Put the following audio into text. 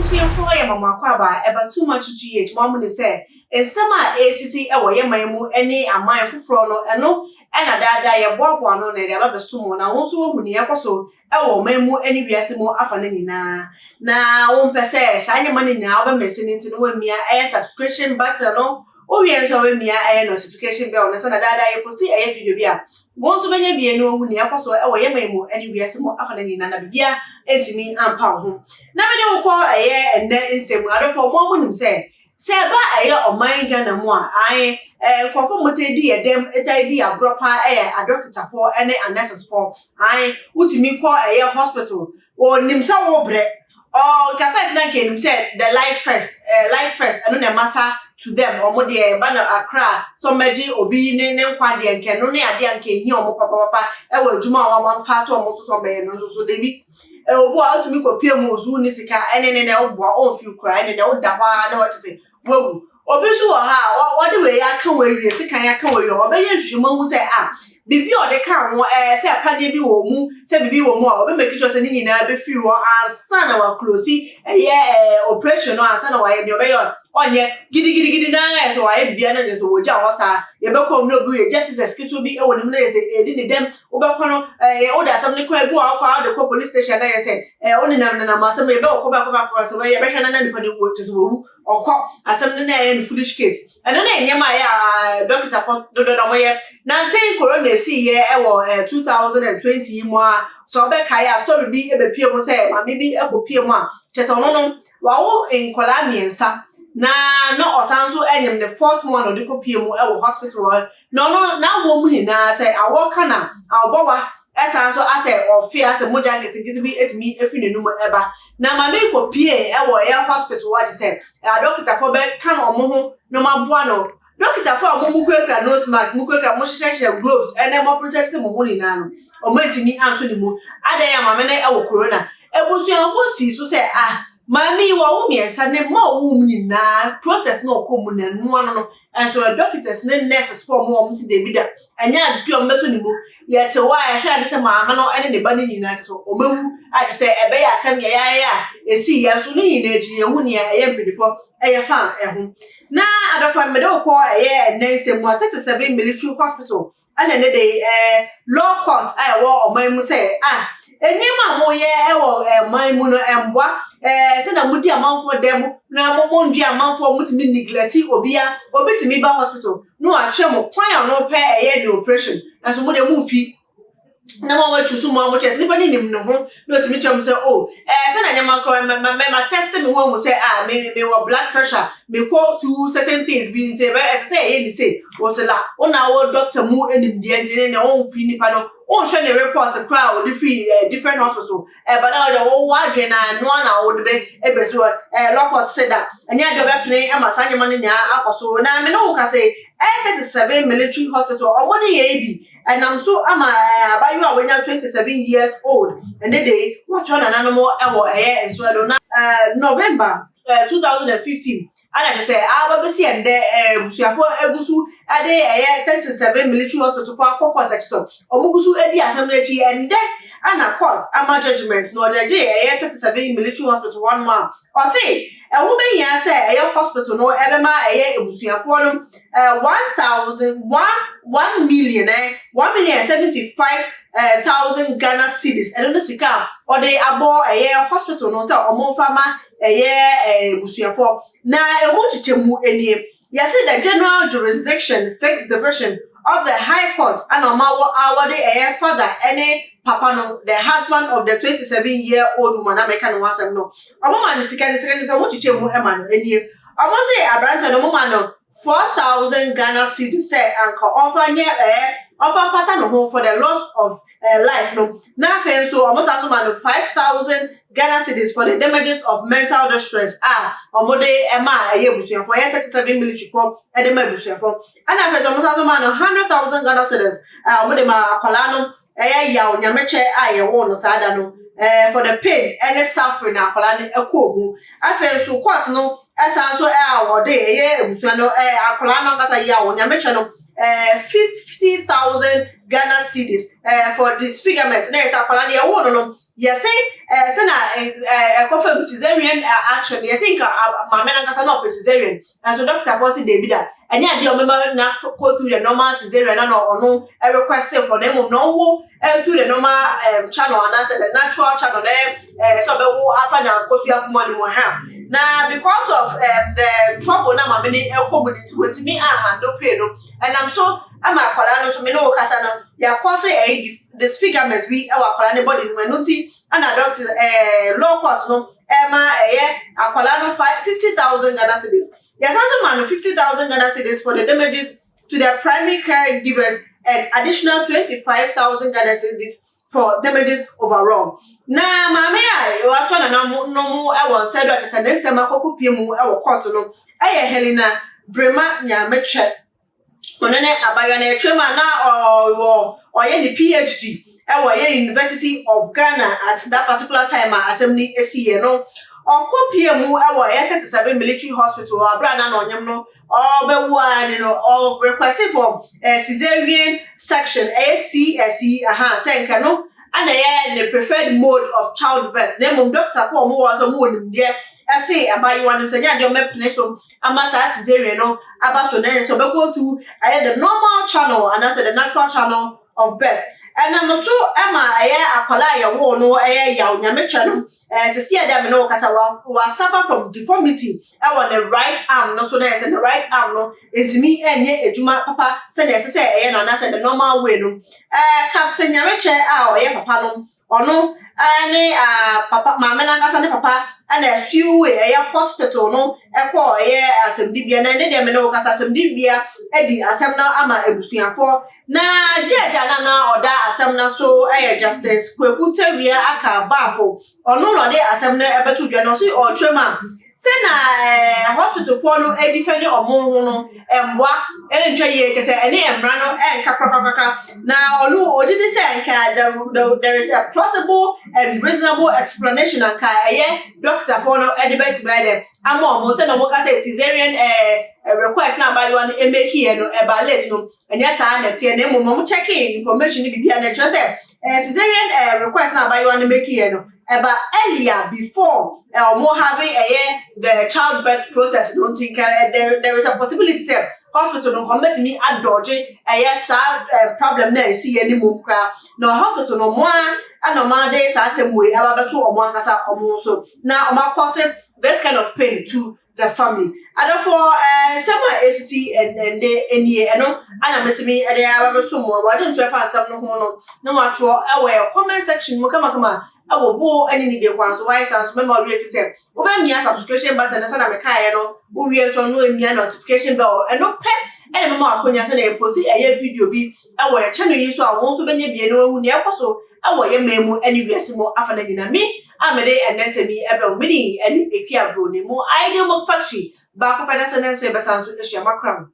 Abusuafoɔ, yɛ mama akwaaba ɛba Too Much GH. Mo amu ne sɛ nsɛm a ɛresisi ɛwɔ yɛ man mu ne aman foforɔ no, ɛno ɛna daadaa yɛboaboa no na yɛde aba bɛso mu, na wɔn nso wɔhu nea ɛkɔ so ɛwɔ ɔman mu ne wiase mu afa no nyinaa. Na wɔmpɛ sɛ saa nneɛma no nyinaa wɔbɛmɛsi no, nti no wɔmmia ɛyɛ subscription button no. Wowie nso a, wɔmmia ɛyɛ notification bell no, sɛ na daadaa yɛpost ɛyɛ video bi a, wɔn nso bɛnya bie na wɔhu nea ɛkɔ so ɛwɔ yɛ man mu ne wiase mu afa no nyinaa, na bibia ntumi ampa wo ho. Na mede wo kɔ ɛyɛ ɛnnɛ nsɛm. Adɔfoɔ, mo a monim sɛ ɛba ɛyɛ ɔman Ghana mu a, ae, nkurɔfoɔ mo taa di yɛ dɛm, taa di agorɔ paa, ɛyɛ adɔkitafoɔ ɛne anɛsesfoɔ. Ae, wotumi kɔ ɛyɛ hospital, wɔnim sɛ wɔrebrɛ ɔ nka first na nka enim sɛ the life first, life first, ɛno na matter to them. Ɔmo deɛ, ɛba no akra sɛ ɔmɛgye obi ne nkwa deɛ, nka ɛno ne adeɛ nka ehia ɔmo papapapa ɛwɔ adwuma a wɔn amfa ato ɔmo nso so ɔmɛyɛ no nso so. Debi obu a wotumi kɔ pie mu ozu ne sika ɛne ne na ɔboa ɔnfi kura ɛne na ɔda hɔ a na wɔte sɛ wawu. Obi nso wɔ ha a wɔde wei aka wɔ awie, sekan aka wɔ awie, ɔbɛyɛ nhwehwɛmu ahu sɛ a biribi a ɔde ka ho sɛ apadeɛ bi wɔ mu, sɛ biribi wɔ mu a, ɔbɛ make sure sɛ ne nyinaa bɛfiri hɔ ansa na waclose ɛyɛ operation no, ansa na wayɛ nea ɔbɛyɛ. Ɔnyɛ gidigidigidi naa yɛ sɛ wayɛ biribiara na yɛ sɛ wɔgya hɔ saa. Yɛbɛkɔ mu na obi yɛ gya scissors ketewa bi wɔ ne mu na yɛ sɛ ɛdi ne dɛm. Wobɛkɔ no, wode asɛm no kɔ ebi wɔ akɔ a wode kɔ police station na yɛ sɛ wonenam nenam asɛm yɛbɛwɔ kɔ bɛkɔ bɛkɔ sɛ yɛbɛhwɛ na nipa no wɔ kyɛ sɛ wɔwu ɔkɔ asɛm no na ɛyɛ no foolish case. Ɛno na nneɛma a ɛyɛ a dɔkitafoɔ dodoɔ na wɔyɛ. Nansi corona esi yɛ ɛwɔ 2020 yi mu a, sɛ ɔbɛkae a, story bi ɛbɛpie mu sɛ maame bi ɛkɔpie mu a kyɛ sɛ ɔno no wawo nkɔlaa mmiɛnsa na ɔsan so ɛnyim ne fourth one a ɔde kɔpie mu ɛwɔ hospital hɔ. Na ɔno n'awɔ mu nyinaa sɛ awɔ ka na awɔbɔwa, ɛsan so asɛ ɔfe asɛ mogya nketenkete bi etumi efiri n'anum ɛba. Na maame kɔpie ɛwɔ ɛyɛ hospital hɔ agye sɛ adɔkitafoɔ bɛka no ɔmo ho na ɔmo aboa no. Dɔkitafoɔ a ɔmo mu kurakura nose mask, mu kurakura, mo hyehyɛhyɛ gloves ɛna mo protect mo ho nyinaa no, ɔmo ntumi anso ne mu adan a maame no ɛwɔ corona. Ebusuafoɔ si so sɛ, ah, maame yi wɔwo mmiɛnsa, ne mma a ɔwɔ mu nyinaa, process na ɔkɔ mu na ɛnoa no. Ɛnso doctors ne nurses fo ɔmo a ɔmo si deebi da, ɛnyɛ ade a ɔmo bɛso ne mu. Yɛte hɔ a yɛhwɛ ade sɛ maame no ɛne ne ba no nyinaa so ɔmo ewu ade sɛ ɛbɛyɛ asɛm yɛyɛayɛ a esi yɛn so ne nyinaa akyi, yɛn ho nea ɛyɛ mpanyinfoɔ ɛyɛ fa ɛho. Na adɔfo, mmede wokɔ ɛyɛ ɛnɛ nsɛm mu a, 37 Military Hospital ɛna ne de law court a ɛwɔ ɔman mu sɛ, ah, nneɛma a moyɛ ɛwɔ ɛman mu no ɛmboa sɛnea modi amanfoɔ dɛm na mo ndwe amanfoɔ, motumi neglect obia. Obi tumi ba hospital na wakyerɛ mo kwan a ɔno pɛ ɛyɛ ne operation, nanso mo de mo fi na mo a wɔatwi so mo a mo kyerɛ sɛ nipa ne nim ne ho na otumi kyerɛ mo sɛ, o sɛnea nneɛma nkɔ mɛ ma test me ho ahu sɛ, ah, me wɔ blood pressure, me kɔ through certain things bi, nti ɛbɛ ɛsɛ sɛ ɛyɛ ne se wɔsɛ la wɔn na wɔ doctor mu nimdeɛ, nti ne na wɔn fi nipa no wɔnhwɛ ne report koraa a wɔde fi different hospital ɛba na wɔde wɔwɔ adwene na ɛnoa na wɔde bɛ ɛbɛsi hɔ. Law court sɛ da ɛnyɛ adeɛ ɔbɛpene ɛma saa nneɛma no nyinaa akɔ so. Na me ne wo ka sɛ ɛyɛ 37 Military Hospital, ɔmo ne yɛ bi ɛnam so ama abayewa a wanya 27 years old ɛne de wɔtoa nananom ɛwɔ ɛyɛ nsuo na November 2015 ana kyerɛ sɛ aba bɛsi ɛndɛ busuafoɔ egu so ɛde ɛyɛ 37 Military Hospital fo akɔ court akyi so ɔmo gu so edi asɛm no akyi. Ɛndɛ ana court ama judgement na ɔgyegye ɛyɛ 37 Military Hospital hɔ nom a ɔse ɛho bɛhia sɛ ɛyɛ hospital no ɛbɛma ɛyɛ ebusuafoɔ no one thousand one one million 1,075,000 Ghana cedis. Ɛno no sika a ɔde abɔ ɛyɛ hospital no sɛ ɔmo nfa ma ɛyɛ ebusuafoɔ. Na emu kyekyɛ nie: yɛsi the General Jurisdiction, Sixth Division of the High Court ɛna ɔmo awɔ awɔde ɛyɛ father ɛne papa no, the husband of the 27 year old woman ameka ne ho asɛm no. Ɔmo ma ne sika ne sɛ ɔmo kyekyɛ mu ɛma no nie. Ɔmo sɛ aberante no, ɔmo ma no 4,000 Ghana cedis sɛ anka ɔmfa nyɛ ɔmfa mpata ne ho for the loss of life no. Na afei nso ɔmo san so ma no 5,000 Ghana cedis for the damages of mental distress a ɔmo de ɛma ɛyɛ abusuafoɔ, ɛyɛ 37 Military foɔ ɛde ma abusuafoɔ. Ɛna afei nso ɔmo san so ma no 100,000 Ghana cedis a ɔmo de ma akwadaa no, ɛyɛ Yaw Nyamekyɛ a yɛwɔ no saa da no, for the pain ɛne suffering na akwadaa no ɛkɔɔ mu. Afei nso court no ɛsan so ɛa wɔde ɛyɛ abusua no, akwadaa no ankasa, Yaw Nyamekyɛ no, 50,000. Ghana cedis for disfigurement. Na yɛ sɛ akwadaa no yɛwoo no, yɛse sɛ na ɛkɔfa mu cesarean action. Yɛse nka maame nankasa na ɔpɛ cesarean, nso doctor fo si deebi da, ɛnyɛ adeɛ a ɔmɛma na go through the normal cesarean na ɔno request for, na mmom na ɔnwo through the normal channel anaasɛ the natural channel, na sɛ ɔbɛwo afa na nkosua kuma no mu ha. Na because of the trouble na maame ne ɛkɔ mu ne nti, wɔntumi ahandle pain no. Ɛnam so ama akwadaa no nso, me ne wo kasa no, yɛakɔ sɛ ɛyɛ disfigurement bi ɛwɔ akwadaa ne body no mu. Ɛno nti ɛna doctor law court no ɛma ɛyɛ akwadaa no 50,000 Ghana cedis. Yɛsan so ma no 50,000 Ghana cedis for the damages to their primary caregivers and additional 25,000 Ghana cedis for damages overall. Na maame a wato nananom no wɔ nsa do a kyerɛ sɛ ne nsɛm akɔkɔ pie mu wɔ court no ɛyɛ Helena Brema Nyamekyɛ. Ɔno ne abayewa no ɛtwam a na ɔwɔ ɔyɛ ne PhD ɛwɔ ɛyɛ University of Ghana at that particular time a asɛm ni esi yɛ no. Ɔkɔ pie mu ɛwɔ ɛyɛ 37 Military Hospital abira na ɔnyam no ɔbɛwu a ne no ɔ request for cesarean section, ɛyɛ CS aha, sɛ nka no ana ɛyɛ ne preferred mode of childbirth. Na mmom doctor fo a wɔn wɔ so wɔn wɔ nimdeɛ ɛse abayewa no ntɛnyɛ adeɛ ɔmɛpene so ama saa cesarean no aba so, na ɛyɛ sɛ ɔbɛkɔ through ɛyɛ the normal channel anaasɛ the natural channel of birth. Ɛnam so ɛma ɛyɛ akwadaa a yɛwoo no, ɛyɛ Yaw Nyamekyɛ no, sisi ɛdɛ mi no kasa wa suffer from deformity ɛwɔ ne right arm no so, na yɛ sɛ ne right arm no ntumi ɛnyɛ adwuma papa sɛdeɛ ɛsɛ sɛ ɛyɛ no anaasɛ the normal way no. Captain Nyamekyɛ a ɔyɛ papa no, ɔno ɛne papa maame n'ankasa ne papa ɛna ɛfiw ɛyɛ hospital no ɛkɔ ɛyɛ asɛmdibea. Na ɛne deɛ me ne wo kasa, asɛmdibea ɛdi asɛm no ama abusuafoɔ. Na judge a nana ɔda asɛm no so ɛyɛ Justice Kwaku Tawia Aka Baafo. Ɔno na ɔde asɛm no ɛbɛto dwa no ɔso ɔtwerɛ mu a sɛ na hospitalfoɔ no ɛdifɛ ne ɔmo ho no mboa ɛntwa yie, kyɛ sɛ ɛne mmara no ɛnka korakrakra. Na ɔno ɔgye di sɛ nka there is a plausible and reasonable explanation anka ɛyɛ doctorfoɔ no ɛde bɛtumi ayɛ dɛ ama ɔmo sɛ na ɔmo ka sɛ cesarean request na abayewa no emake yɛ no ɛba late no, ɛnyɛ saa na ɛteɛ. Na mmom ɔmo check information no biribiara na ɛkyerɛ sɛ cesarean request na abayewa no make yɛ no ɛba earlier before ɔmo having ɛyɛ the childbirth process no. Nti nka there is a possibility sɛ hospital no nkɔm bɛtumi adɔgye ɛyɛ saa problem na esi yɛ ne mu koraa. Na hospital no, ɔmo a ɛna ɔmo ade saa asɛm wei ɛba bɛto ɔmo ankasa ɔmo nso na ɔmo akɔse this kind of pain to the family. Adɔfo, nsɛm a esisi ɛnde nie. Ɛno ana mɛtumi ɛde aba bɛso mu a wɔde ntwerɛ fa nsɛm no ho no na wɔatwerɛ ɛwɔ yɛ comment section mu kamakama ɛwɔ bo ɛne ne de kwan so. Wayɛ saa nso, mɛma ɔwerɛ fi sɛ wobɛmia subscription button no sɛna mekaeɛ no. Wowie nso no, emia notification bell. Ɛno pɛ ɛna mɛma akonnwa sɛ na yɛpost ɛyɛ video bi ɛwɔ yɛ channel yi so a, wɔn nso bɛnya bie na wɔahu nea ɛkɔ so ɛwɔ yɛ man mu ɛne wiase mu afa no nyinaa. Me a mede ɛnɛ nsɛm yi ɛbrɛ wo, mede ɛne Ekua Broni mu Ideal Milk Factory baako pɛ dɛ sɛ ne nso yɛbɛsa nso ahyia makra mo.